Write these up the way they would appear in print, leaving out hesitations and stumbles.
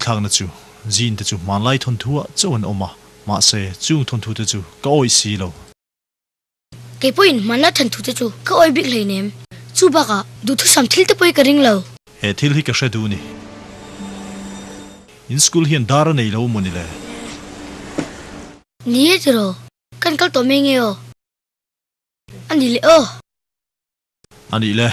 Thlakna chu zin te chu hmanlai thawnthu ah chauh an awm a, mahse chung thawnthu te chu ka awih si lo. Kei pawhin hmanlai thawnthu te chu ka awih bik hleinem. Chu bakah duhthusam thil te pawhin ka ring lo. He thil hi ka hre duh ni. In school hian dar a nei lo maw ni le? Ni e tiraw, kan kal tawh mai nge aw? A nih leh aw. A nih le.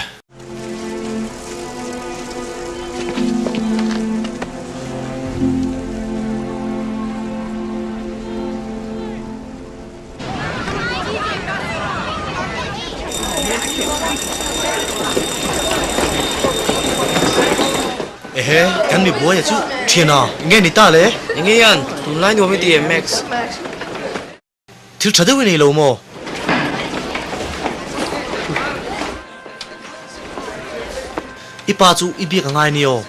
Ehe, kan mi buaia chu thiana nge ni ta le? Enge hian tunlai nuam i ti em Max? Thil tha deuh i nei lo maw? I pa chu i biak a ngai nia aw.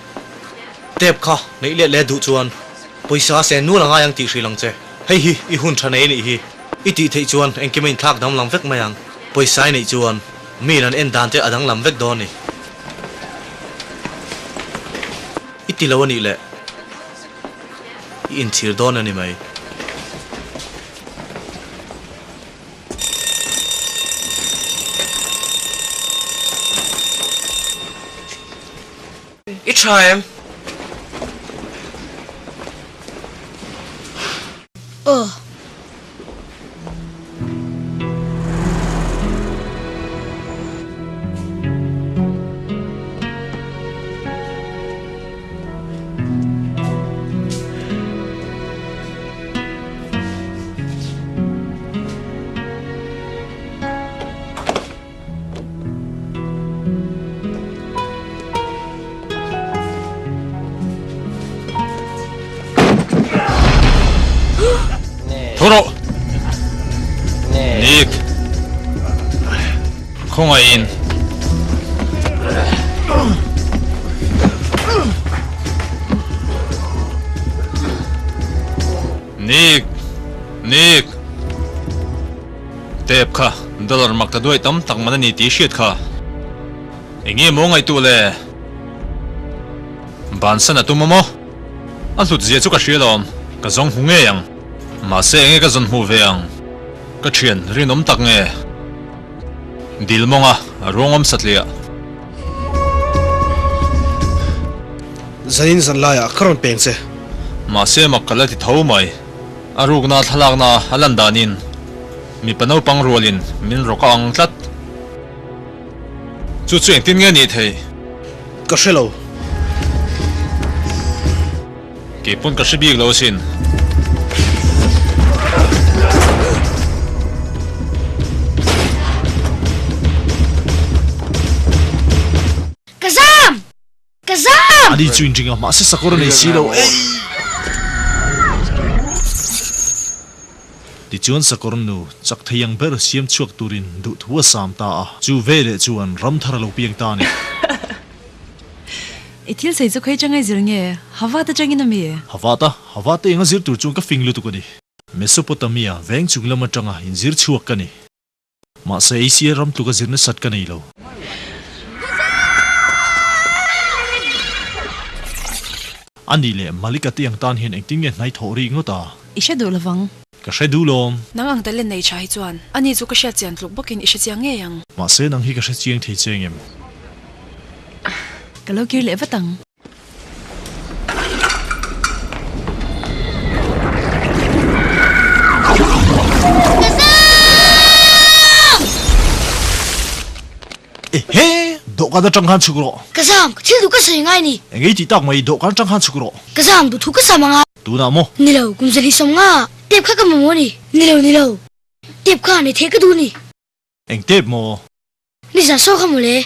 Tep kha neih let leh duh chuan pawisa sen nual a ngai ang tih hrilh ang che. Hei hi i hun tha nei a nih hi. I tih theih chuan engkim a inthlak danglam vek mai ang. Pawisa i neih chuan miin an en dan te a danglam vek dawn a ni. I ti lo a nih leh i inchhir dawn a ni mai. I tha em? Aw. Tho rawh! Nick! Khawngaihin! Nick! Nick! Tep kha dollar mak ta duai tam tak man a ni tih i hriat kha. Enge maw ngaihtuah le? Bansan a tum a maw? A hlut zia chu ka hria lawm, ka zawng hmu ngei ang. Mahse enge ka zawn hmuh ve ang? Ka thian rinawm tak nge? Dil mawnga ruangawm satliah. Zanin zan laiah ka rawn peng che. Mahse mak ka la ti tho mai. A rukna thlalakna a lan danin mipa naupang rualin min rawk a ang tlat. Chu chu engtin nge nih thei? Ka hre lo. Kei pawn ka hre bik lo asin. Ka zam! Ka zam! Ani chu inring a, mahse sakawr a nei si lo ei! Tichuan sakawr nu chak thei ang ber siam chhuak turin duhthu a sam ta a, chu veleh chuan ram thar a lo piang ta a ni. I thil sei chu khawi changa i zir nge? Havat atangin a mi? Havat a, Havat eng a zir tur chuan ka fing lutuk a ni. Mesopotamia veng chung lam atanga inzir chhuak ka ni. Mahse Asia ram tluka zir nasat ka nei lo. A nih leh Malika te ang tan hian engtin nge hnai thawh rih ngawt a? I hre duh lovang. Ka hre duh lawm. Nang ang talent nei tha hi chuan ani chu ka hriat chian tluk bawkin i hre chiang ngei ang. Mahse nang hi ka hre chiang thei che ngem? Ka lo kir leh vat ang. Ehe! Dawhkan atang khan chhuk rawh. Ka zam, ka thil duh ka sawi ngai ni. Eng ei tih tak mai, dawhkan atang khan chhuk rawh. Ka zam, duhthu ka sam anga. Tunah maw? Ni lo, kum zali 50 tep kha ka mamawh ni. Ni lo, ni lo. Tep kha nei thei ka duh ni. Eng tep maw? Ni zan saw kha maw le.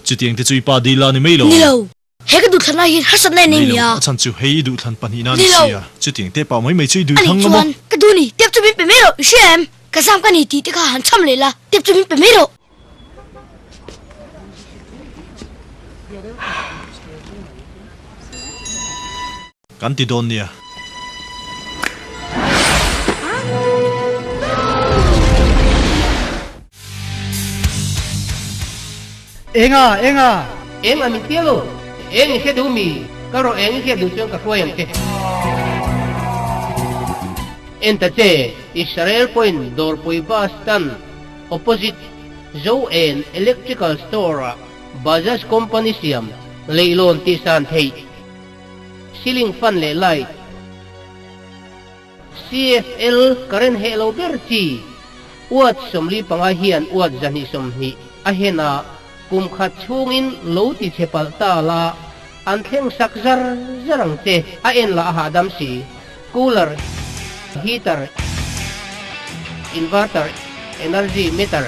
Chutiang te chu i pa dil a ni mai lo. Ni lo. He ka duhthlanna hian harsatna i nei Ni lo. nia. A chhan chu hei i duhthlan pahnihna a ni Ni lo. sia. Chutiang te pah mai mai chu i A duhthlang nih nga maw? chuan ka duh ni. Tep chu min pe mai rawh. I hria em? Ka zam ka ni tih te kha han cham leh la. Tep chu min pe mai rawh. Kan ti dawn nia. Enga, enga! Eng a mi pial o, eng i hre duh mi? Ka rawh eng i hriat duh chuan ka hruai ang che. En ta che, Israel pawhin Dawrpui Bus Stand opposite Zo-en Electrical Store-ah Bajaj Company siam leihlawn tihsan theih ceiling fan leh light, CFL current heh lo ber chi watt 45 hian watt 120 a hen a, kum khat chhungin lo ti chhe palh ta la, an thleng sak zar zar ang che, a en lah a hahdam si. Cooler, heater, inverter, energy meter,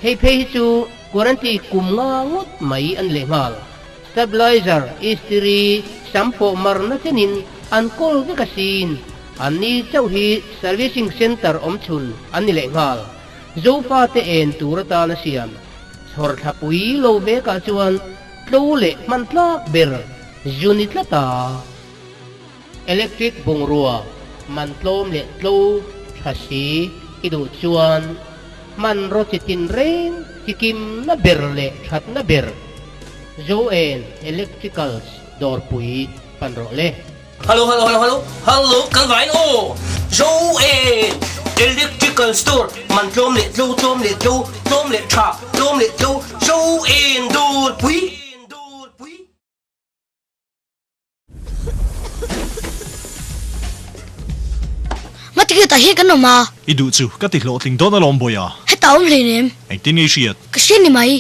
hei phei hi chu guarantee kum nga ngawt mai an leh nghal. Stabilizer, istiri, sam pawh marna chenin an kawl vek asin. Anni chauh hi servicing centre awm chhun an ni leh nghal. Zofate en tur atan a siam. Chhawr thlapui lo vekah chuan tlo leh hman tlak ber zu ni tlat a. Electric bungrua man tlawm leh tlo tha si i duh chuan hmanraw chi tin reng chi kimna ber leh thatna ber Joanne Electricals dawrpui pan rawh le. Hello hello hello hello hello kan vain aw Joanne Electrical Store man tlawm leh tlo tlawm leh tlo tlawm leh tha tlawm leh tlo Joanne dawrpui. Ngati tah hian kan awm a? I duh chu ka ti hlawhtling dawn alawm Bawiha. Hetah awm hleinem. Engtin nge i hriat? Ka hria ni mai.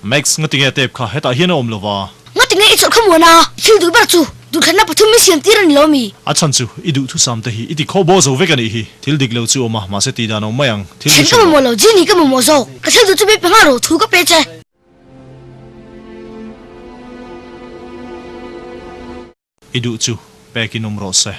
Max, ngati nge tape kha hetah hian a awm lova? Ngati nge i chawlh kha muan a? I thil duh ber chu duhthlanna pathum i siam tir a ni lo mi? A chhan chu i duhthusam te hi i ti khaw baw zo vek a nih hi. Thil dik lo chu awm a, mahse tih dan a awm mai ang. Thil Thian ka mamawh lo, Genie ka mamawh zawk. Ka thil duh chu min pe nghal rawh, thu ka pe che. I duh chu pek in awm rawh se.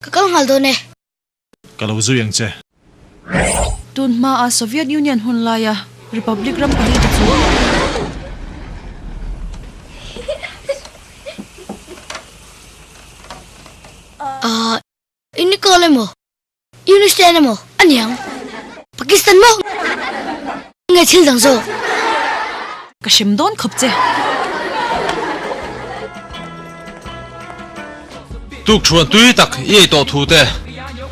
Ka kal nghal dawn e. Ka lo zui ang che. Tun hmaa Soviet Union hun laia Republic ram pali te chu. Ahh Unicol emaw Unistan emaw a niang. Pakistan maw nge thil dang zawk? Ka hrem dawn khawp che. Tuk thuan tui tak i ei tawh thu te,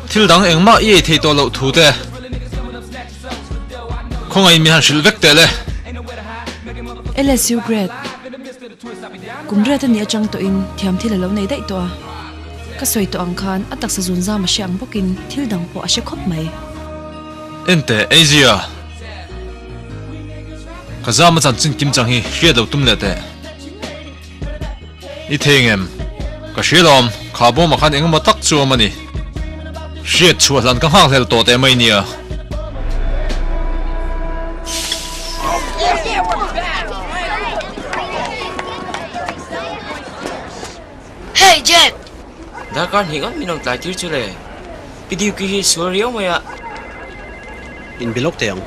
thil dang engmah i ei thei tawh loh thu te, khawngaih mi han hrilh vek teh le. LSU grade kum riat a nih atang tawhin thiam thil a lo nei daih tawh a, ka sawi tawh ang khan a taksa zunzam a hre ang bawkin thil dang pawh a hre khawp mai. Enteh Asia. Ka zam a chanchin kim chang hi hriat lo tum leh teh. I thei ngem? Ka hria lawm, kha bawmah khan engemaw tak chu awm a ni. Hriat chhuah hlan ka nghak hlel tawh teh mai nia. Hey Jack! Darkar hnih ngawt min rawn tlai tir chu le. Pi Duke hi sual riau mai a. In be lawk teh ang.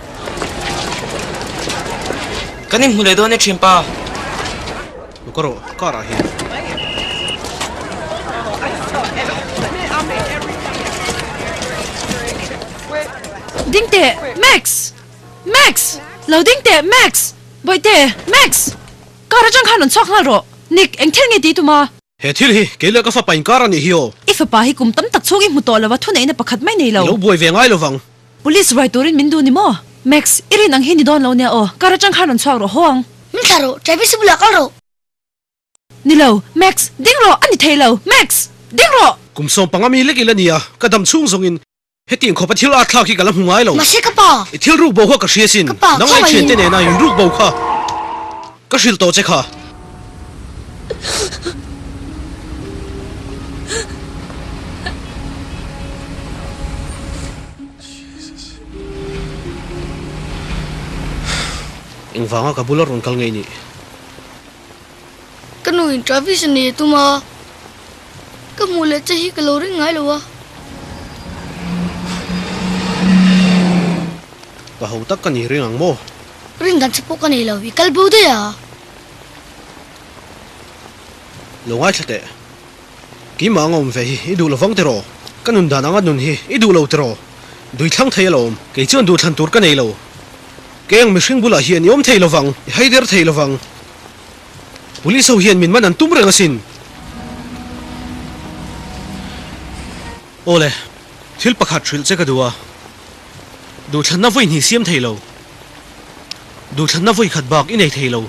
Kan inhmu leh dawn e thianpa. Lo ka rawh, car ah hian. Ding teh, Max! Max! Lo ding teh, Max! Bawihte, Max! Car atang khan rawn chhuak nghal rawh. Nick, eng thil nge tih tum a? He thil hi kei leh ka fapa inkar a nih hi aw. I fapa hi kum tam tak chhung i hmu tawh lo a, thuneihna pakhat mai nei lo. I lo buai ve ngai lo vang. Police ruai turin min duh ni maw? Max, i rin ang hi ni dawn lo nia aw. Car atang khan rawn chhuak rawh haw ang. Min thlah rawh, Travis bulah kal rawh. Ni lo, Max, ding rawh, a ni thei lo. Max, ding rawh! Kum 15 mi lek ila nia, ka dam chhung zawngin Hetiang khawpa thil at thlak hi ka la hmu ngai lo. Mahse ka pa. I thil ruk bo kha ka hria sin. Ka pa, Nang leh thiante nena in ruk bo kha ka hrilh tawh che kha. Engvanga ka bula rawn kal ngei nih? Ka nu in Travis a nei a tum a, ka hmuh leh che hi ka lo ring ngai lo a. Ka ho tak ka ni ring ang maw? Rin dan che pawh ka nei lo, i kal bo daih a. Lo ngaithla teh. Keimah anga awm ve hi i duh lovang tiraw? Ka nun dan anga nun hi i duh lo tiraw? Dui thlang thei alawm. Kei chuan duhthlan tur ka nei lo. Kei ang mihring bulah hian i awm thei lovang, i haider thei lovang. Police ho hian min man an tum reng asin. Awle, thil pakhat hrilh che ka duh a. Duhthlanna vawi hnih siam thei lo. Duhthlanna vawi khat bak i nei thei lo.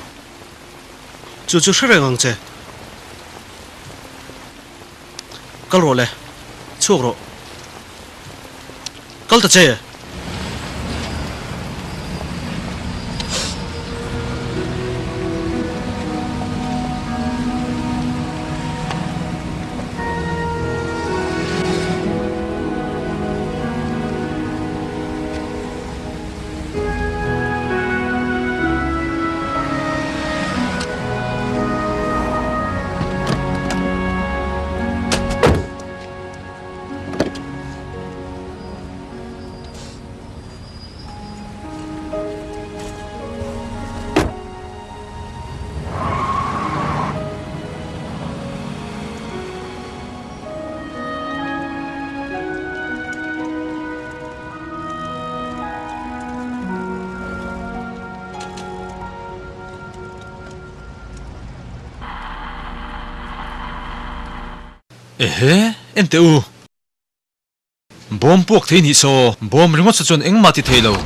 Chu chu hre reng ang che. Kal rawh le, chhuak rawh. Kal ta che! Ehe, en teh u. Bawm puak thei nih saw, bawm ringawt saw chuan engmah ti thei lo.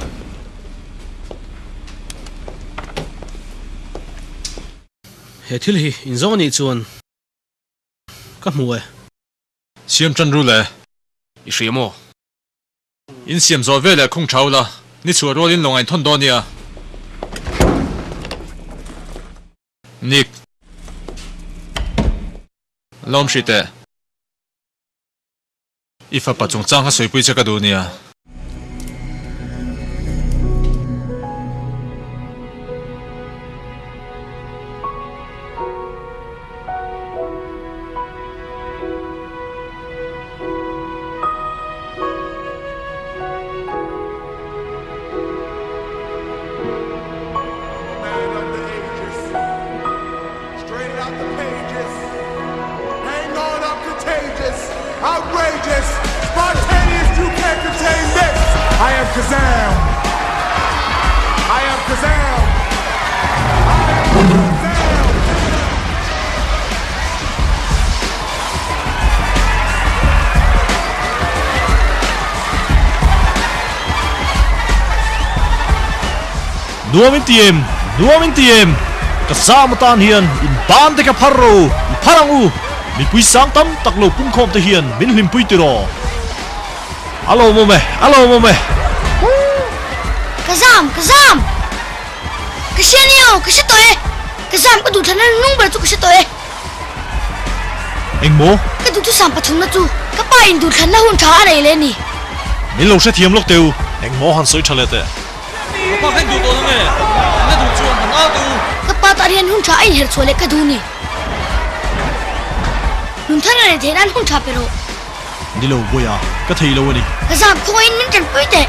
He thil hi inzawng anih chuan ka hmu e. Siam tan ru le. I hria maw? In siam zawh veleh khung thau la, ni chhuah rualin lo ngainthawn dawn nia. Nick. Lawm hri teh. I fapa chungchang kha sawipui che ka duh nia. Nuam in ti em? Nuam in ti em? Ka zam atan hian in ban te ka phar ro, i phar ang u! Mipui sang tam tak lo pungkhawm te hian min hlimpui tiraw? A lawmawm e, a lawmawm e! Ka zam, ka zam! Ka hria ni aw, ka hre tawh e! Ka zam ka duhthlanna hnung ber chu ka hre tawh e! Engmaw? Ka duhthusam pathumna chu ka pa in duhthlanna hun tha a nei leh a ni. Min lo hrethiam lawk teh u. Engmaw han sawi tha leh teh. Ka pa kha in duh tawh nange? In la duh chuan han au teh u. Ka pa tan hian hun tha a inherh chhuah leh ka duh ni. Nunthar a nei theih nan hun tha pe rawh. Ni lo Bawiha, ka thei lo a ni. Ka zam khawngaihin min tanpui teh.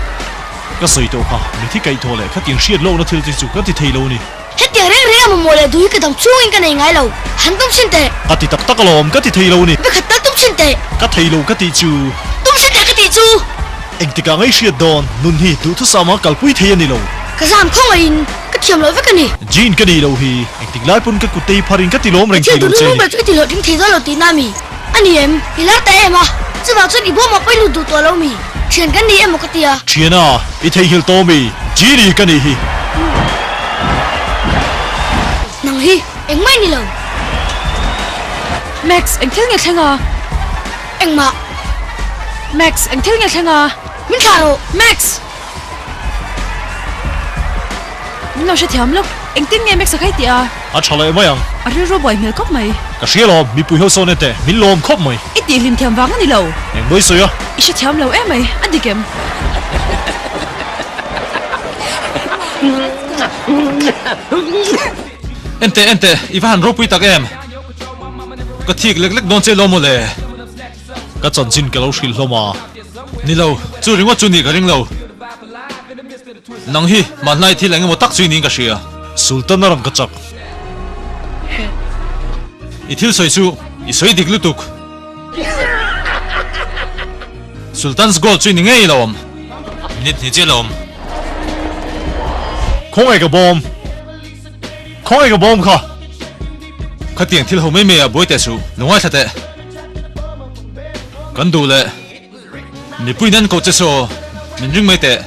Ka sawi tawh kha, mithi kaih thaw leh khatiang hriat lohna thil te chu ka ti thei lo a ni. Hetiang reng reng a mamawh leh duh hi ka dam chungin ka nei ngai lo. Han tum chhin teh. Ka ti tak tak alawm, ka ti thei lo a ni. Vekhat tal tum chhin teh. Ka thei lo ka tih chu. Tum chhin teh ka tih chu. Engtikah ngaih hriat dawn, nun hi duhthusam a kalpui thei a ni lo. Ka zam khawngaihin ka thiam loh vek a ni. Jean ka nih loh hi, engtik lai pawn ka kut te hi pharin ka ti lawm reng thei lo che a ni. Ka thil duh hnung ber chu i ti hlawhtling thei dawn lo tihna a mi? A ni em? I lar ta em a? Chuvang chuan i bawmah pawh i lut duh tawh lo mi? Thian kan ni emaw ka ti a. Thiana, i theihnghilh tawh mi? Genie ka nih hi. Nang hi engmah i ni lo. Max, eng thil nge thleng a? Engmah. Max, eng thil nge thleng a? Min thlah rawh. Max! Min lo hrethiam lawk. Engtin nge Max a khai tih a? A tha leh mai ang. A rilru buai hmel khawp mai. Ka hria lawm, mipui ho sawn ente, min lawm khawp mai. I tih hlim thiam vang a ni lo. Eng mawi sawi a? I hrethiam lo em mai, a dik em? Ente, ente, i va han ropui tak em? Ka thik lek lek dawn che lo maw le? Ka chanchin ka lo hrilh hlawm a. Ni lo, chu ringawt chu nih ka ring lo. Nang hi hmanlai thil eng emaw tak chu i niin ka hria. Sultan a rang ka chak. I thil sawi chu i sawi dik lutuk. Sultan's Gold chu i ni ngei lo awm. Minute hnih chiah lo awm. Khawngaih ka bawm. Khawngaih ka bawm kha. Khatiang thil ho mai mai ah buai teh suh. Lo ngaithla teh. Kan duh leh. Mipui nan koh che saw min ring mai teh.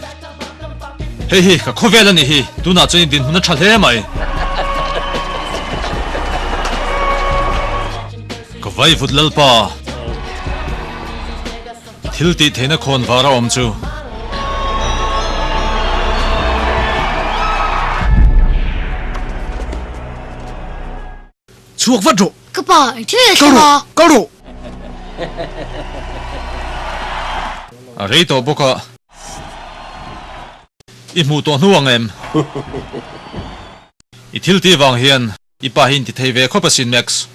Hei hi ka khawvel a nih hi, tunah chuan i dinhmun a tha hle mai. Ka vaivut Lalpa, thil tih theihna khawn var a awm chu. Chhuak vat rawh. Ka pa, eng thil nge Kal thleng rawh, a? kal rawh. A rei tawh bawk a. I hmuh tawh hnu ang em? I thil tih vang hian i pa hi in ti thei ve khawp asin Max.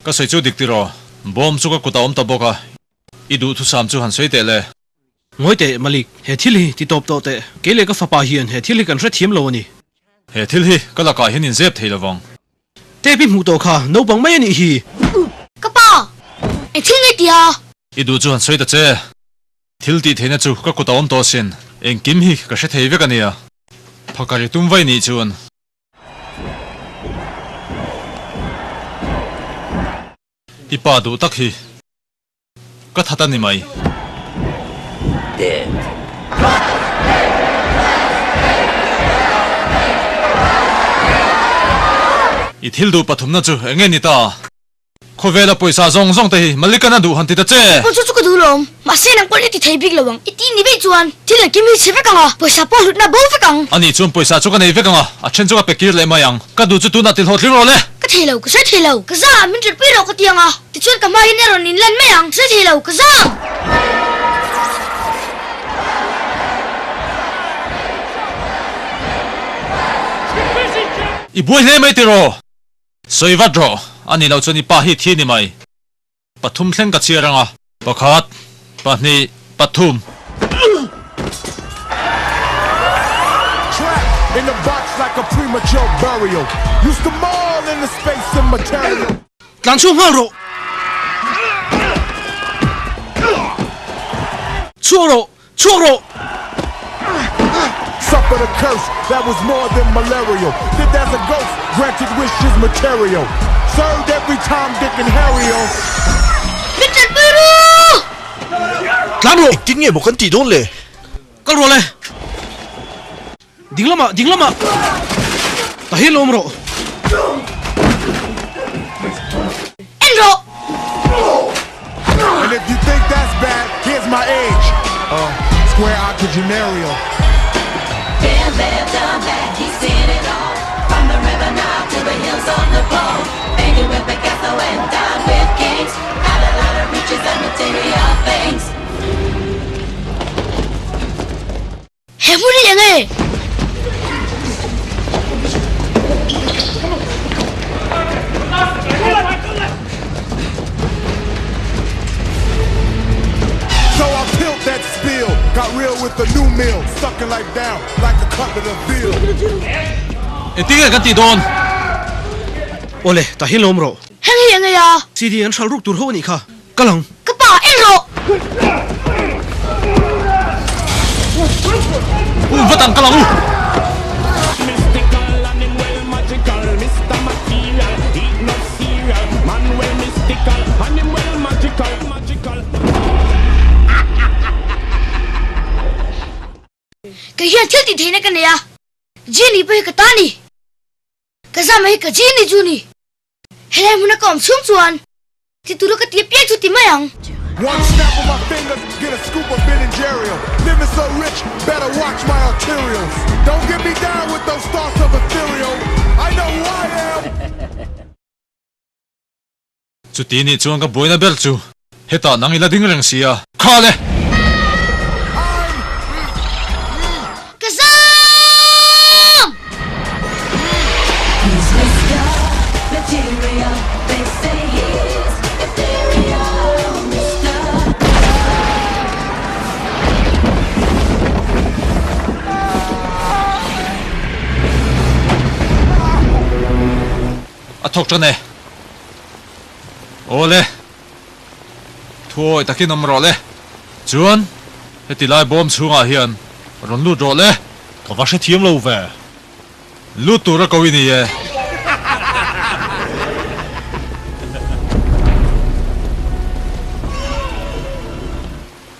Ka sawi chu dik tiraw? Bawm chu ka kut a awm ta bawk a, i duhthusam chu han sawi teh le. Ngawi teh, Malik, he thil hi ti tawp tawh teh. Kei leh ka fapa hian he thil hi kan hrethiam lo a ni. He thil hi ka lakah hian inzep thei lovang. Tape i hmuh tawh kha naupang mai a nih hi. Ka pa, eng thil nge tia? I duh chu han sawi ta che. Thil tih theihna chu ka kut a awm tawh asin. Engkim hi ka hre thei vek a nia. Phakar i tum vaih nih chuan. I pa duh tak hi ka that a ni mai. I thil duh pathumna chu eng nge ni ta? Khawvela pawisa zawng zawng te hi Malikan a duh han ti ta che! Pawh chu chu ka duh lawm. Mahse nang pawn i ti thei bik lo ang. I ti ni veih chuan thil engkim hi chhe vek ang a, pawisa pawh hlutna bo vek ang. Ani chuan pawisa chu ka nei vek ang a, a then chu ka pe kir leh mai ang. Ka duh chu tunah tilhlawhtling rawh le! Ka thei lo, ka sawi thei lo. Ka zam, min ṭanpui rawh ka ti ang a, tichuan ka hma hian a rawn inlan mai ang. Sawi thei lo, ka zam! I buai hle mai tiraw? Sawi vat rawh, a ni lo chuan i pa hi thi a ni mai. Pathum thleng ka chhiar ang a. Pakhat, pahnih, pathum. Tlan chhuak nghal rawh! Chhuak rawh! Chhuak rawh! Suffered a curse that was more than malarial Lived as a ghost, granted wishes material Served every Tom, Dick and Harry on Min tanpui ru! Tlan rawh! Engtin nge maw kan tih dawn le? Kal rawh le! Ding lamah, ding lamah! Tah hian lo awm rawh! En rawh! And if you think that's bad, here's my age Uh, square octogenarial Been there, done that, he's seen it all From the river Nile to the hills of Nepal Painted with Picasso and dined with kings Had a lot of riches and material things He hmun hi eng e? So I peeled that spiel, got real with the new meal, sucking life down like a cutlet of veal. Engtin nge kan tih dawn? Awle, tah hian lo awm rawh. Heng hi eng e a? CD an hral ruk tur ho a nih kha. Kal ang. Ka pa, en rawh! U, vat ang, kal ang u! Kei hian thil tih theihna ka nei a, Genie pawh hi ka ta a ni. Ka zam hi ka Genie chu a ni. Helai hmuna ka awm chhung chuan ti tura ka ti apiang chu ti mai ang. One snap of my fingers, get a scoop of Ben and Jerry-o Living so rich, better watch my arterials Don't get me down with those thoughts of ethereal I know who I am. Chuti nih chuan ka buaina ber chu hetah nang ila ding reng si a, kha le! Ka zam! A thawk tan e. Aw le. Thuawi takin awm rawh le. Chuan, heti lai bawm chhungah hian rawn lut rawh le. Ka va hrethiam lo ve. Lut tura ko i ni e.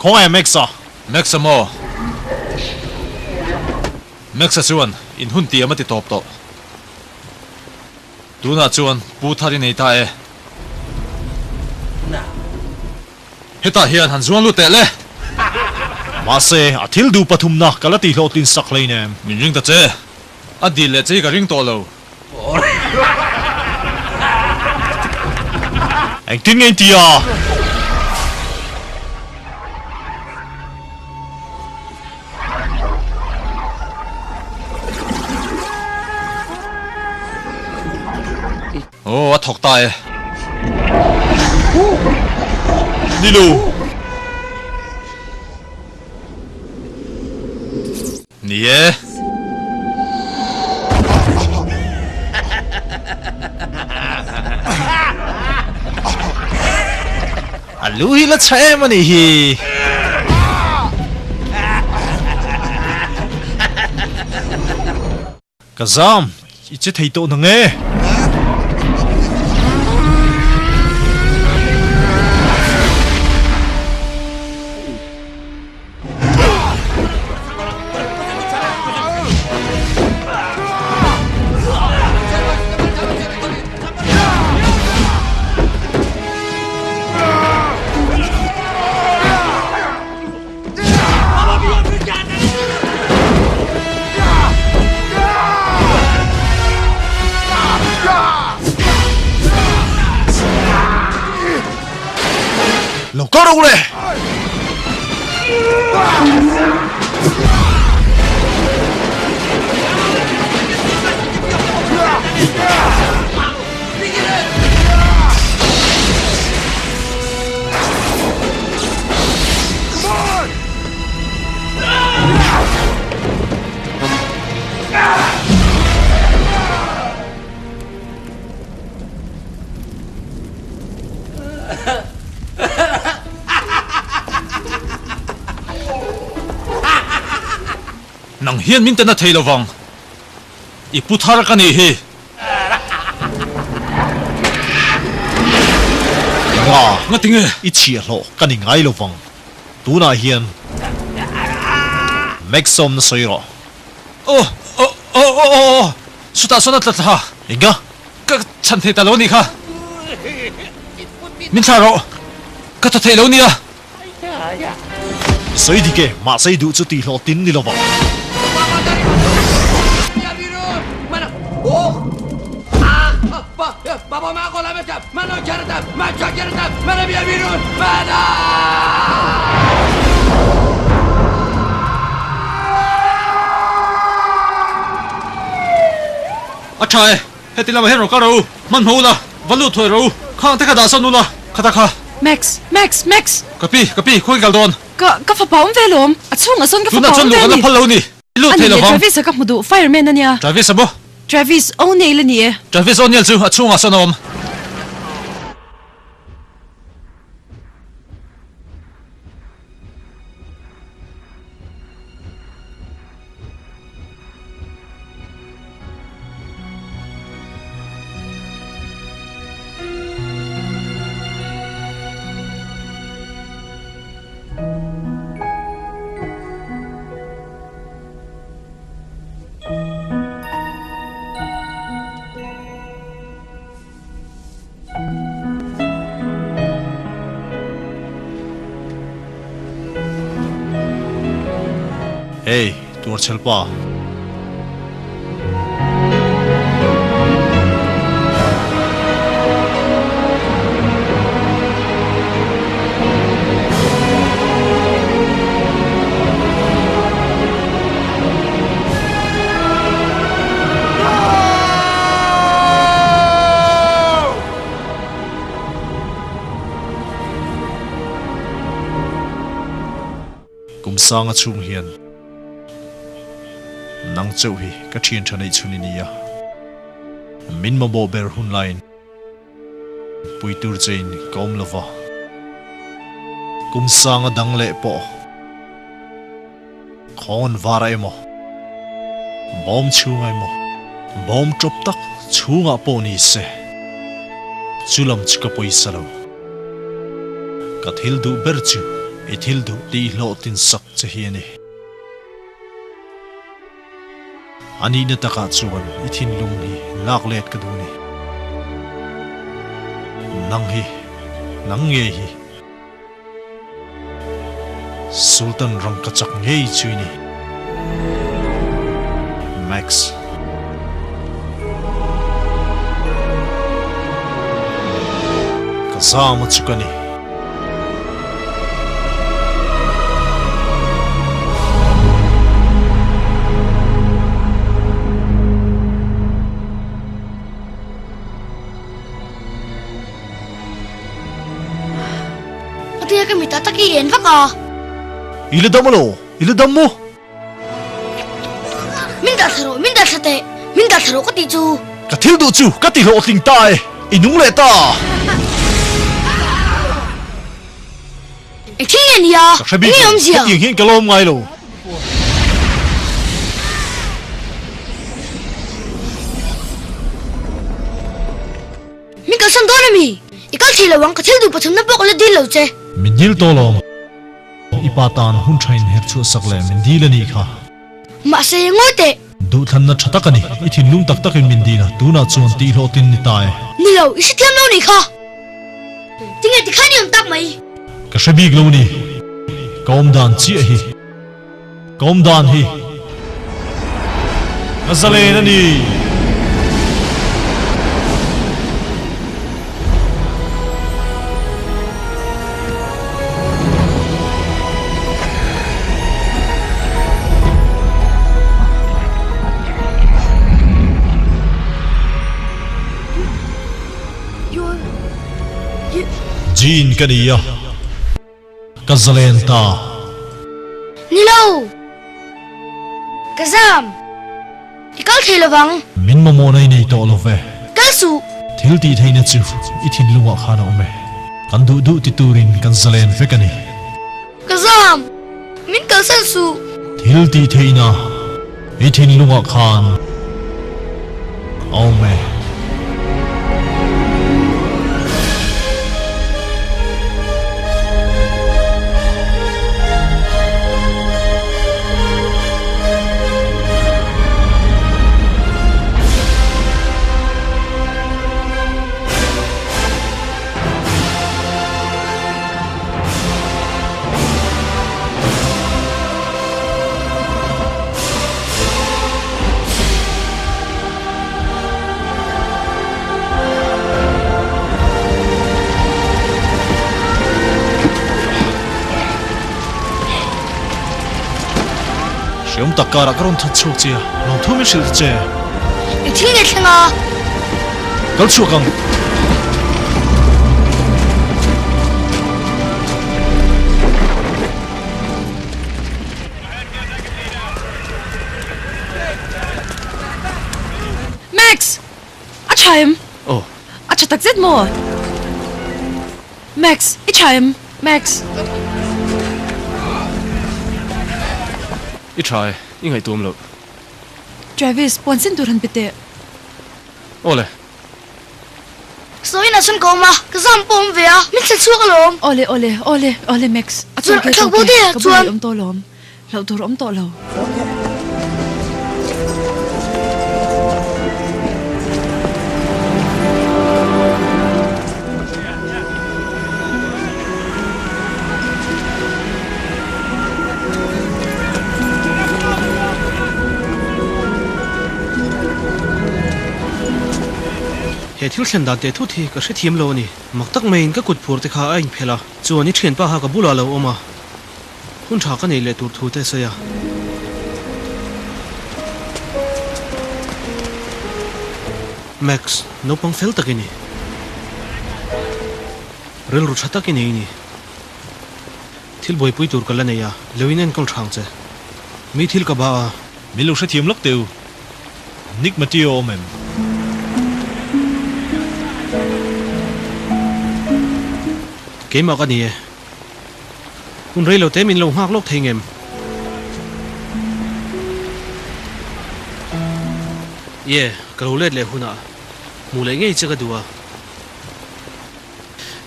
Khawngaih Max-a. Max-a maw? Max-a chuan in hun tiam a ti tawp tawh. Tunah chuan Pu Thar i nei ta e. Hetah hian han zuang lut teh le. Mahse, a thil duh pathumna ka la tihhlawhtlin sak hleinem. Min ring ta che. A dil leh che hi ka ring tawh lo. Engtin nge in ti a? Aw, a thawk ta e. Ni lo. Ni e. A lu hi la chhe em a nih hi. Ka zam, i che thei tawh nang e. Lo kal rawh le! Nang hian min tena thei lovang, i pu thar ka nih hi. Nga, Ngati nge? I chhiahhlawh ka ni ngai lovang, tunah hian Max sawmna sawi rawh. Aw, aw, aw, aw, aw, chutah sawn a tla thla. Enga? Ka chhan thei ta lo anih kha. Min thlah rawh. Ka thaw theih lo nia. I sawi dik e, mahse i duh chu tih hlawh tin ni lo vang. A tha e. Heti lamah hian rawn kal rawh u, hmanhmawh ula, va lut thuai rawh u, khang te kha dah sawn ula, khata kha. Max, Max, Max! Ka pi, ka pi, khawi kal dawn? Ka, ka fapa awm ve lawm, a chhungah sawn ka fapa Tunah chuan awm luh ve kan la a ni. phal lo ni, i lut A thei ni lo leh, vang. Travis-a ka hmu duh, fireman a nia. Travis-a maw? Travis O'Neill a ni e. Travis O'Neill chu a chhungah sawn a awm. Hey, tuarchhel pa. Kum sanga chhung hian nang chauh hi ka thian tha neih chhun i ni a. Min mamawh ber hun laiin pui tur chein ka awm lova, kum sanga dang leh pawh khawn vara emaw, bawm chhunga emaw, bawm tawp tak chhungah pawh ni se, chu lam chu ka pawisa lo. Ka thil duh ber chu i thil duh tih hlawhtlin sak che hi a ni. A nihna takah chuan i thinlung hi lak let ka duh a ni. Nang hi, nang ngei hi Sultan ram ka chak ngei chu i ni. Max. Ka zam a chu ka ni. Atia ka mita tak i en vak a. I la dam alo, i la dam maw? Min dah thla rawh, min dah thla teh, min dah thla rawh ka tih chu. Ka thil duh chu ka ti hlawhtling ta e, i nung leh ta. Eng thil nge nia? Ka hre bik lo, hetiang hian ka lawm ngai lo. Min kalsan dawn ami? I kal thei lo ang, ka thil duh pathumna pawh ka la dil lo che. Min dil tawh lawm. I pa tan hun tha in her chhuah sak leh min dil a nih kha. Mahse, ngawi teh! Duhthlanna tha tak a ni. I thinlung tak takin min dil a, tunah chuan tih hlawhtlin ni ta e. Ni lo, i hrethiam lo nih kha. Tinge tikhan i awm tak mai? Ka hre bik lo ni. Ka awm dan chiah hi. Ka awm dan hi. Ka zalen a ni. Jean ka ni a, ka zalen ta. Ni lo! Ka zam! I kal thei lovang. Min mamawhna i nei tawh lo ve. Kal suh! Thil tih theihna chu i thinlungah khan a awm e. Kan duh duh ti turin kan zalen vek a ni. Ka zam! Min kalsan suh! Thil tih theihna i thinlungah khan a awm e. Hreawm tak karah ka rawn that chhuak che a, lawmthu min hrilh ta che. I thil nge thleng a? Kal chhuak ang. Max! A tha em? Aw. A tha takzet maw? Max, i tha em? Max. I tha e, i ngaihtuam loh. Travis, puan sin tur han pe teh. Aw le. Sawiin a chhun ka awm a, ka zam pawh awm ve a, min thlen chhuak alawm. Aw le, aw le, aw le, aw le Max. A chuan ka thlak bo daih a, ka chuan. bulah i awm tawh lawm. Hlauh tur awm tawh lo. He thil thlen dan teh thut hi ka hrethiam lo a ni. Mak tak maiin ka kut phur te kha a inphelh a, chuan i thianpa kha ka bulah a lo awm a. Hun tha ka nei leh tur thu te a sawi a. Max, naupang fel tak i ni. Rilru tha tak i nei i ni. Thil buaipui tur ka la nei a, lo in enkawl thang che. Mi thil ka ba a. Min lo hrethiam lawk teh u. Nick Matteo awm em? Keimah ka ni e. Hun rei lo te min lo nghak lawk thei ngem? Ye, ka lo let leh hunah hmuh leh ngei che ka duh a.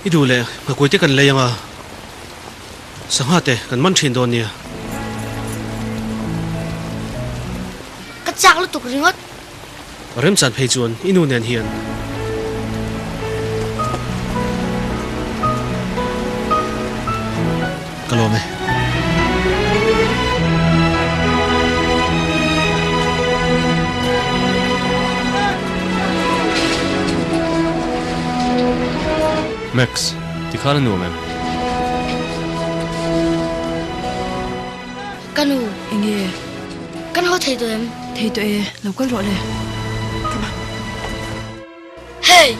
I duh leh nghakuai te kan lei ang a, sangha te kan man thin dawn nia. Ka chak lutuk ringawt. Remchan phei chuan i nu nen hian. Ka lawm e. Max, tikhan a nuam em? Ka nu. Enge? Kan haw thei tawh em? Thei tawh e, lo kal rawh le. Come on. Hey!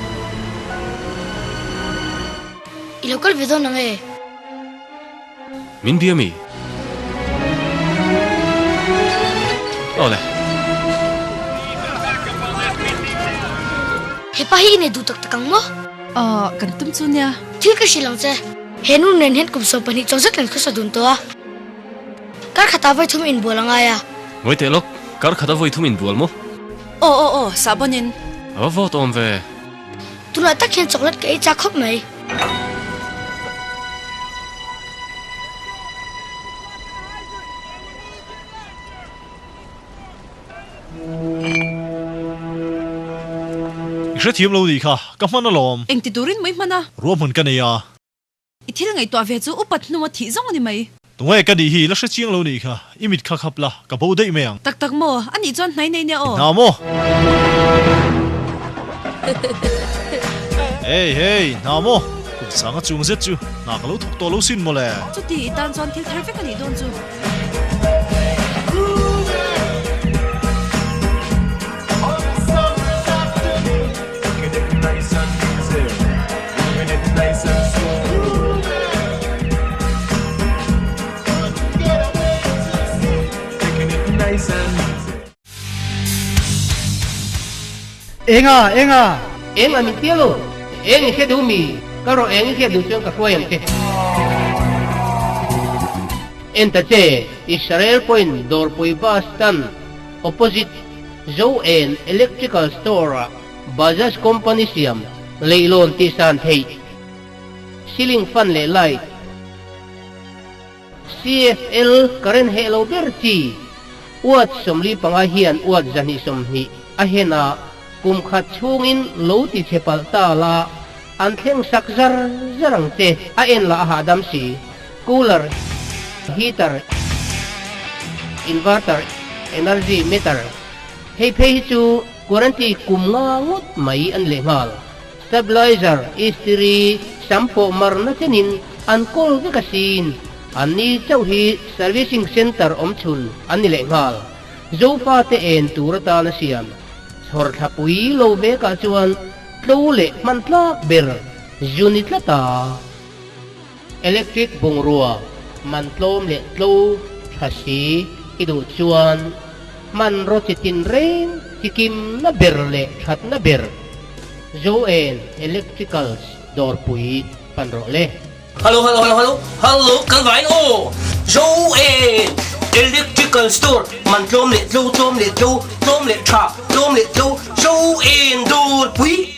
I lo kal ve dawn ang e. Min bia mi? Aw le. Hepa hi i nei duh tak tak ang maw? Aw, kan tum chu nia. Thil ka hrilh ang che. He nu nen hian kum 12 chawng zet kan khawsa dun tawh a. Kar khatah vawi thum inbual a ngai a. Ngawi teh lawk, kar khatah vawi thum inbual maw? Aw aw aw, sahbawn in. A va vawt awm ve. Tunah tak hian chocolate ka ei chak khawp mai. I hrethiam lo nih kha, ka hman alawm. Engti turin mai hman a? Ruahman ka nei a. I thil ngaihtuah ve chu upat hnua thih zawng a ni mai. Tunge ka nih hi la hre chiang lo nih kha, i mit kha khap la, ka bo daih mai ang. Tak tak maw? A nih chuan hnai nei nia aw. Hna maw? Hey hey, hna maw? Kum sanga chung zet chu hna ka lo thawk tawh lo sin mawle. Chuti i tan chuan thil thar vek a nih dawn chu. Enga enga eng a min tia lo eng i hria duh mi ka rawh eng i hria duh chuan ka hruai ang che en ta che Israel pawhin dawrpui bus stand opposite Zo-en Electrical Store ah Bajaj company siam leihlawn tihsan theih, ceiling fan leh light, CFL current heh lo ber chi, watt 45 hian watt 120 a hen a, kum khat chhungin lo ti chhe palh ta la, an thleng sak zar zar ang che, a en lah a hahdam si, cooler, heater, inverter, energy meter, hei phei hi chu Guarantee kum nga ngawt mai an leh nghal. Stabilizer, istiri, sam pawh marna chenin an kawl vek asin. Anni chauh hi servicing centre awm chhun an ni leh nghal. Zofa te en tur atan a siam. Chhawr thlapui lo vekah chuan tlo leh hman tlak ber zu ni tlat a. Electric bungrua man tlawm leh tlo tha si i duh chuan hmanraw chi tin reng chi kimna ber leh thatna ber Zoen Electricals dawrpui pan rawh le. Hello hello hello hello hello kan vain aw Zoen Electrical Store man tlawm leh tlo tlawm leh tlo tlawm leh tha tlawm leh tlo Zoen dawrpui.